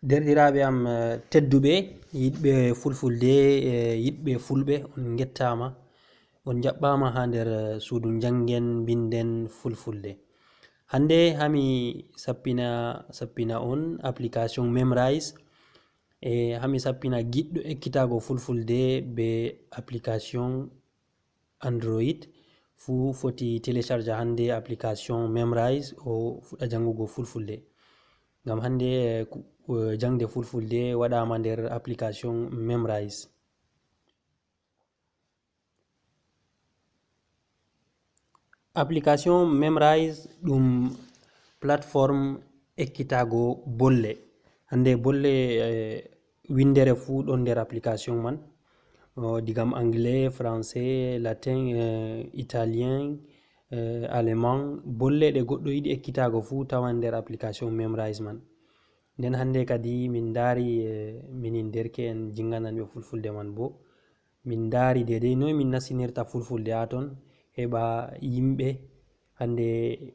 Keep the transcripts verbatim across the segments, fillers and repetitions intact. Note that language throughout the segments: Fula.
Derɗiraaɓe am, eh, tedduɓe, yiɗɓe fulfulde, eh, yiɗɓe fulɓe, on ngettaama. On njaɓɓaama haa nder, eh, suudu njanngen, mbinden fulfulde. Hannde haa mi sappina, sappina on application Memrise, e haa mi sappina giɗɗo ekkitaago fulfulde be application Android, fuu foti télécharge hannde application Memrise, o fuɗɗa janngugo fulfulde. Ngam hannde, eh, ku-, eh, jaŋde fulfulde waɗaama nder application Memrise. Application Memrise ɗum plateforme ekkitaago bolle. Hannde bolle, eh, winndere fuu ɗon nder application man. O, digam anglais, français, latin, eh, italien, eh, allemand. Bolle ɗe goɗɗo yiɗi ekkitaago fuu tawan nder application Memrise man. Nden hannde kadi min ndaari, eh, minin derke'en jinngananɓe fulfulde man boo. Min ndaari deydey noy min nastinirta fulfulde haa ton, heɓa yimɓe hannde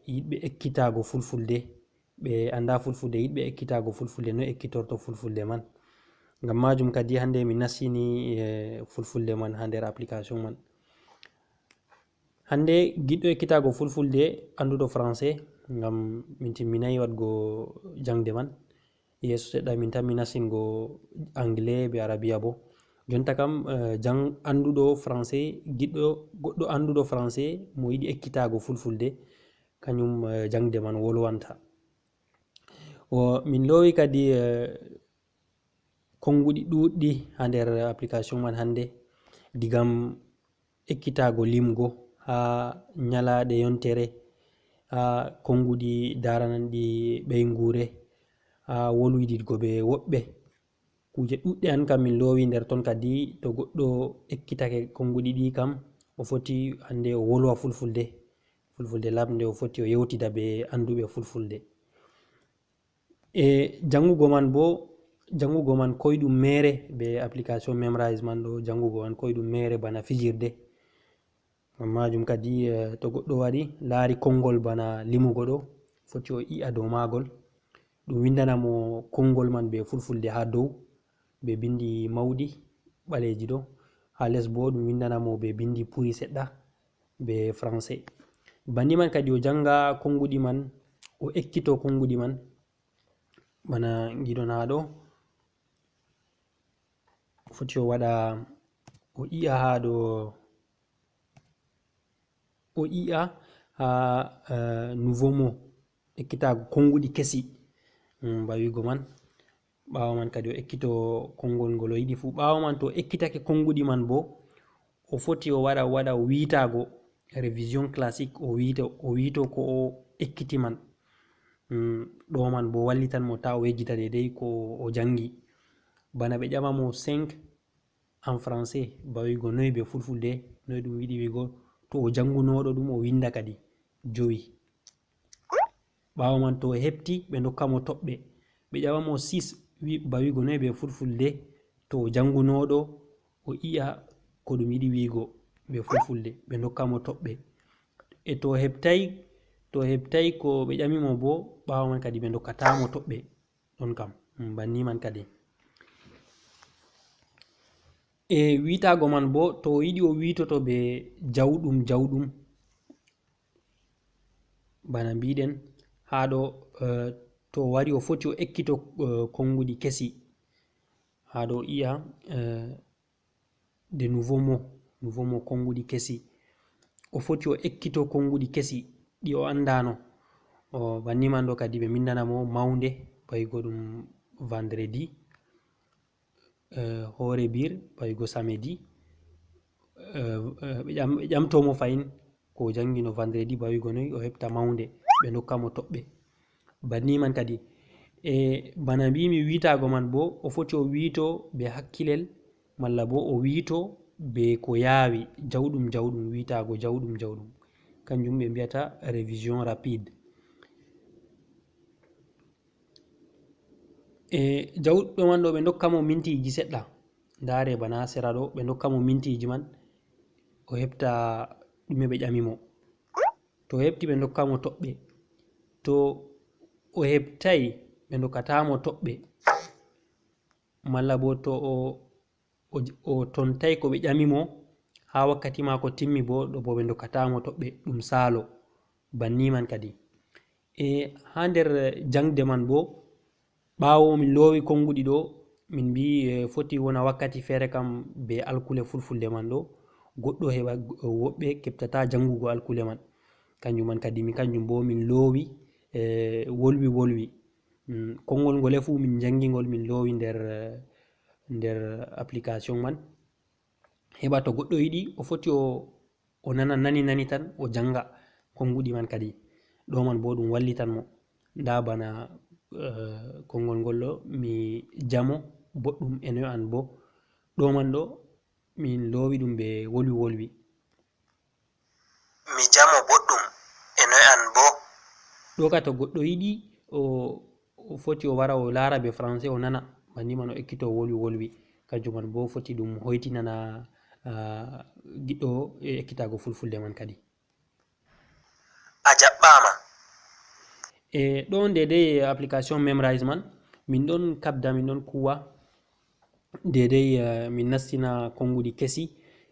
yiɗɓe ekkitaago fulfulde, ɓe anndaa fulfulde, yiɗɓe ekkitaago fulfulde, noy ekkitorto fulfulde man. Ngam maajum kadi hannde min nastini, eh, fulfulde man haa nder application man. Hannde giɗɗo ekkitaago fulfulde, annduɗo français, ngam min timminaay waɗgo jaŋde man. Yeeso seɗɗa min tammi nastingo anglais be arabiya boo. Jonta kam, eh, jaŋ-, annduɗo français, giɗɗo, goɗɗo annduɗo français mo yiɗi ekkitaago fulfulde, kanyum, eh, jaŋde man wolwanta. O, min loowi kadi, eh, konnguɗi ɗuuɗɗi haa nder application man hannde, digam ekkitaago limgo haa nyalaaɗe yontere, haa konnguɗi daarananɗi ɓeynguure, haa wolwididgo be woɓɓe. Kuuje ɗuuɗɗe an kam min loowi nder ton kadi, to goɗɗo ekkitake konnguɗi ɗi kam, o foti hannde o wolwa fulfulde, fulfulde laaɓnde, o foti o yewtida be annduɓe fulfulde. E janngugo man boo, janngugo man koyɗum meere be application Memrise man ɗo, janngugo man koyɗum meere bana fijirde. Ngam maajum kadi, eh, to goɗɗo wari laari konngol bana limugo ɗo, foti o i'a dow maagol. Ɗum winndana mo konngol man be fulfulde haa dow, be binndi mawɗi ɓaleeji ɗo. Haa les boo ɗum winndana mo be binndi puri seɗɗa be français. Banni man kadi o jannga konnguɗi man, o ekkito konnguɗi man. Bana ngiɗon haa ɗo, foti o waɗa, o i'a haa ɗo, o i'a haa, eh, nouveau mot, ekkitaago konnguɗi kesi. Mm, ba wi'go man. Ɓaawo man kadi o ekkito konngol ngol o yiɗi fuu. Ɓaawo man to o ekkitake konnguɗi man boo, o foti o waɗa, waɗa wiitaago, révision classique, o wiito, o wiito ko o ekkiti man. Mm, ɗo man boo wallitan mo taa o yejjita deydey ko o janngi. Bana ɓe ƴama mo cinq en français, ba wi'go noy be fulfulde, noy ɗum yiɗi wi'go, to o janngunooɗo ɗum o winnda kadi jowi. Ɓaawo man to o heɓti, ɓe ndokka mo toɓɓe. Ɓe ƴama mo six, wi-, ba wi'go noy be fulfulde, to o janngunooɗo, o i'a ko ɗum yiɗi wi'go be fulfulde, ɓe ndokka mo toɓɓe. E to o heɓtay, to o heɓtay ko ɓe ƴami mo boo, ɓaawo man kadi ɓe ndokkataa mo toɓɓe. Ɗon kam, mm, banni man kadi. E wiitaago man boo, to o yiɗi o wiitoto be jawɗum, jawɗum, bana mbiɗen, haa ɗo, eh, to o wari o foti o ekkito, eh, konnguɗi kesi. Haa ɗo i'a, eh, de nouveau mot, nouveau mot, konnguɗi kesi. O foti o ekkito konnguɗi kesi ɗi o anndaano. O, banni man ɗo kadi ɓe mbinndana mo mawnde, ba wi'go ɗum vendredi, eh, hoore biir, ba wi'go samedi. Eh, eh, ɓe ƴam-, ɓe ƴamto mo fahin ko o janngino vendredi, ba wi'go noy o heɓta mawnde, ɓe ndokka mo toɓɓe. Banni man kadi, e bana mbiimi wiitaago man boo, o foti o wiito be hakkilel, malla boo o wiito be ko yaawi, jawɗum jawɗum, wiitaago jawɗum jawɗum. Kanjum ɓe mbiyata révision rapide. E jawɗo man ɗo, ɓe ndokka mo mintiiji seɗɗa. Ndaare bana sera ɗo, ɓe ndokka mo mintiiji man, o heɓta ɗume ɓe ƴami mo. To o heɓti, ɓe ndokka mo toɓɓe. To o heɓtay, ɓe ndokkataa mo toɓɓe. malla bo to o, o, o tontay ko ɓe ƴami mo, haa wakkati maako timmi bo, ɗo bo ɓe ndokkata mo toɓɓe, ɗum saalo. Banni man kadi. E haa nder jaŋde man bo, ɓaawo min loowi konnguɗi ɗo, min mbi'i, e, foti wona wakkati feere kam be alkule fulfulde man ɗo, goɗɗo heɓa, woɓɓe keɓtata janngugo alkule man. Kanjum man kadi, min kanjum bo min loowi, e, wolwi wolwi. Mm, konngol ngole fuu min njanngi ngol, min loowi nder, nder application man. Heɓa to goɗɗo yiɗi, o foti o, o nana nani nani tan, o jannga konnguɗi man kadi. Ɗo man bo ɗum wallitan mo. Ndaa bana, eh, konngol ngol ɗo, mi jamo boɗɗum e noy an bo. Ɗo man ɗo, min loowi ɗum be wolwi wolwi. Mi jamo boɗɗum e noy an bo. Ɗo ka to goɗɗo yiɗi, o, o foti o wara o laara be français, o nana. Banni man o ekkito wolwi wolwi. Kanjum man bo foti ɗum hoytinana, ah, giɗɗo ekkitaago fulfulde man kadi. A jaɓɓaama. E ɗon deydey application Memrise man, min ɗon kabda, min ɗon kuwa deydey, eh, min nastina konnguɗi kesi.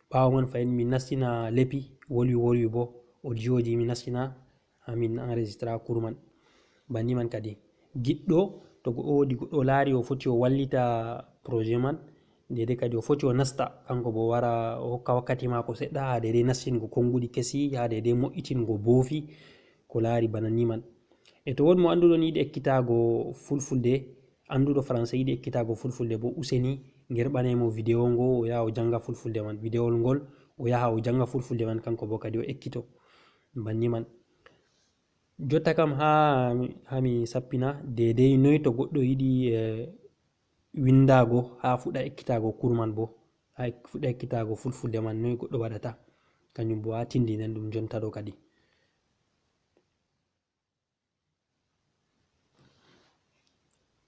Ɓaawo man fahin min nastina lepi, wolwi wolwi bo, audio ji min nastina, haa min enregistra cours man. Banni man kadi, giɗɗo, to go-, woodi goɗɗo laari o foti o wallita projet man, deydey kadi o foti o nasta, kanko bo wara o hokka wakkati maako seɗɗa haa deydey nastingo konnguɗi kesi, haa deydey mo'itingo boofi, ko laari bana ni man. E to woodi mo annduɗon yiɗi ekkitaago fulfulde, annduɗo français yiɗi ekkitaago fulfulde bo, useni ngerɓaney mo video ngo, o yaha o jannga fulfulde man. Videowol ngol, o yaha o jannga fulfulde man, kanko bo kadi o ekkito. Banni man. Jotta kam haa, haa mi sappina deydey noy to goɗɗo yiɗi, eh, winndaago haa fuɗɗa ekkitaago cours man bo, haa ek-, fuɗɗa ekkitaago fulfulde man, noy goɗɗo waɗata. Kanjum bo haa tindinen ɗum jonta ɗo kadi.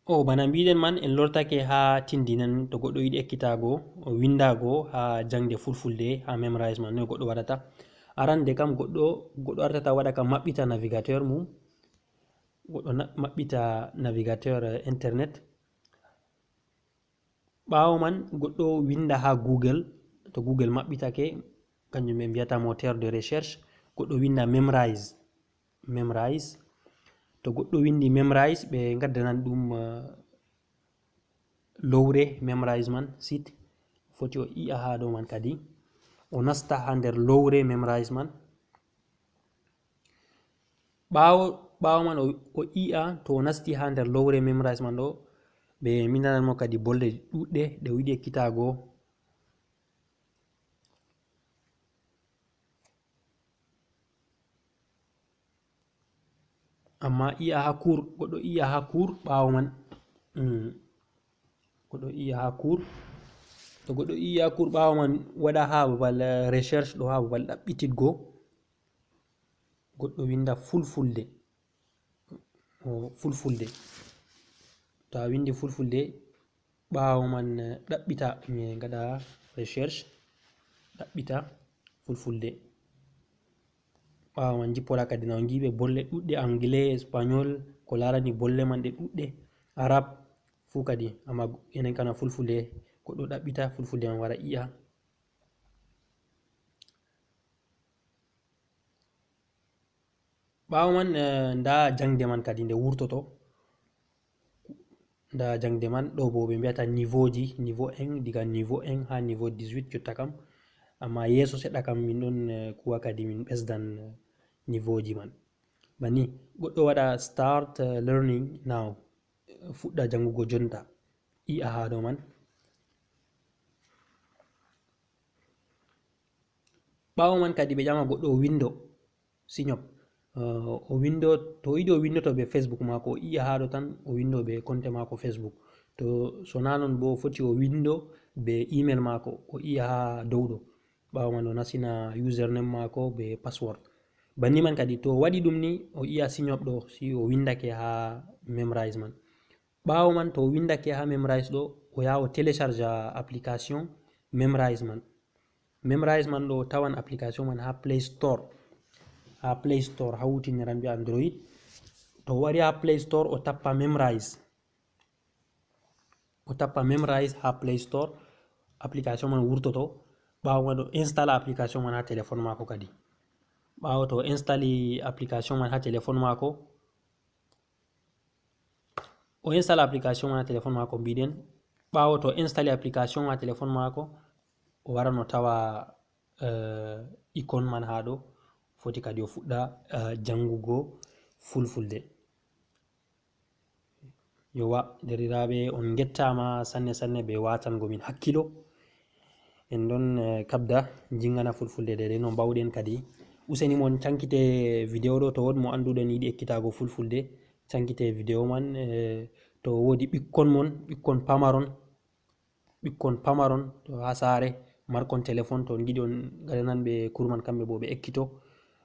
O, bana mbiɗen man, en lortake haa tindinen to goɗɗo yiɗi ekkitaago, winndaago haa jaŋde fulfulde, haa Memrise man, noy goɗɗo waɗata. Arande kam goɗɗo, goɗɗo artata waɗa kam maɓɓita navigateur mum, goɗɗo na-, maɓɓita navigateur, eh, internet. Ɓaawo man, goɗɗo winnda haa Google, to Google maɓɓitake, kanjum ɓe mbiyata moteur de recherche, goɗɗo winnda Memrise, Memrise. To goɗɗo winndi Memrise, ɓe ngaddanan ɗum, eh, lowre Memrise man, site. Foti o yi'a haa dow man kadi. O nasta haa nder lowre Memrise man. Ɓaawo, ɓaawo man o, o yi'a to o nasti haa nder lowre Memrise man ɗo, ɓe mbindanan mo kadi bolɗe ɗuuɗɗe ɗe o yiɗi ekkitaago. Amma yi'a haa cours, goɗɗo yi'a haa cours ɓaawo man. Mm. Goɗɗo yi'a haa cours. To goɗɗo yi'i haa cours ɓaawo man, waɗa haa babal, eh, recherche ɗo, haa babal ɗaɓɓititgo. Goɗɗo winnda fulfulde. O, fulfulde. To a winndi fulfulde, ɓaawo man, eh, ɗaɓɓita, mi ngaɗa recherche, ɗaɓɓita fulfulde. Ɓaawo man, njippoɗa kadi na o ngiiɓe bolle ɗuuɗɗe, anglais, espagnol, ko laarani bolle man ɗe ɗuuɗɗe, arab, fuu kadi. Amma enen kana fulfulde, goɗɗo ɗaɓɓita fulfulde man wara yi'a. Ɓaawo man, eh, ndaa jaŋde man kadi nde wurtoto. Ndaa jaŋde man, ɗo bo ɓe mbiyata niveau ji, niveau un, diga niveau un haa niveau dix-huit jotta kam. Amma yeeso seɗɗa kam min ɗon, eh, kuwa kadi min ɓesdan, eh, niveau ji man. Banni, goɗɗo waɗa start, eh, learning now. Fuɗɗa janngugo jonta. Yi'a haa dow man. Ɓaawo man kadi ɓe ƴama goɗɗo o winndo, siñop. Eh, o winndo, to o yiɗi o winndoto be Facebook maako, o yi'a haa ɗo tan, o winndo be konte maako Facebook. To sonaa non bo, o foti o winndo be email maako, o yi'a haa dow ɗo. Ɓaawo man o nasina username maako be password. Banni man kadi, to o waɗi ɗum ni, o yi'a siñop ɗo, si o winndake haa Memrise man. Ɓaawo man, to o winndake haa Memrise ɗo, o yaha o télécharge application Memrise man. Memrise man ɗo, o tawan application man haa Play Store. Haa Play Store, hawtiniran be Android. To o wari haa Play Store, o tappa Memrise. O tappa Memrise ha Play Store, application man wurtoto. Ɓawo man o installa application man ha téléphone mako kadi. Ɓawo to o installi application man ha téléphone mako, o installa application man ha téléphone mako mbiɗen. Ɓawo to o installi application man ha téléphone mako, o wara no tawa uh, icône man ha ɗo, foti kadi o fuɗɗa uh, jangugo fulfulde. Yowa, deriraɓe, on ngettama sanne sanne be watango min hakkilo. En ɗon eh, kabda jingana fulfulde dede no mbawɗen kadi. Useni mon cankite video ɗo, to wod mo anduɗon yiɗi ekkitago fulfulde, cankite video man eh, to wodi ɓikkon mon, ɓikkon pamaron, ɓikkon pamaron to ha saare, markon téléphone, to on giɗi on gaɗanan ɓe cours man, kamɓe bo ɓe ekkito.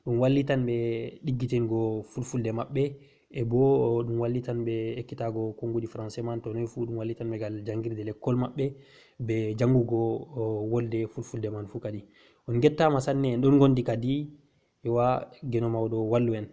Ɗum wallitan ɓe ɗiggitingo fulfulde maɓɓe, e bo ɗum wallitan ɓe ekkitago konguɗi français man, to noy fu ɗum wallitan ɓe gal jangirde lekkol maɓɓe be jangugo wolde fulfulde man fu kadi. On ngettama sanne, en ɗon gondi kadi. Yowa, Geno mawɗo wallu en.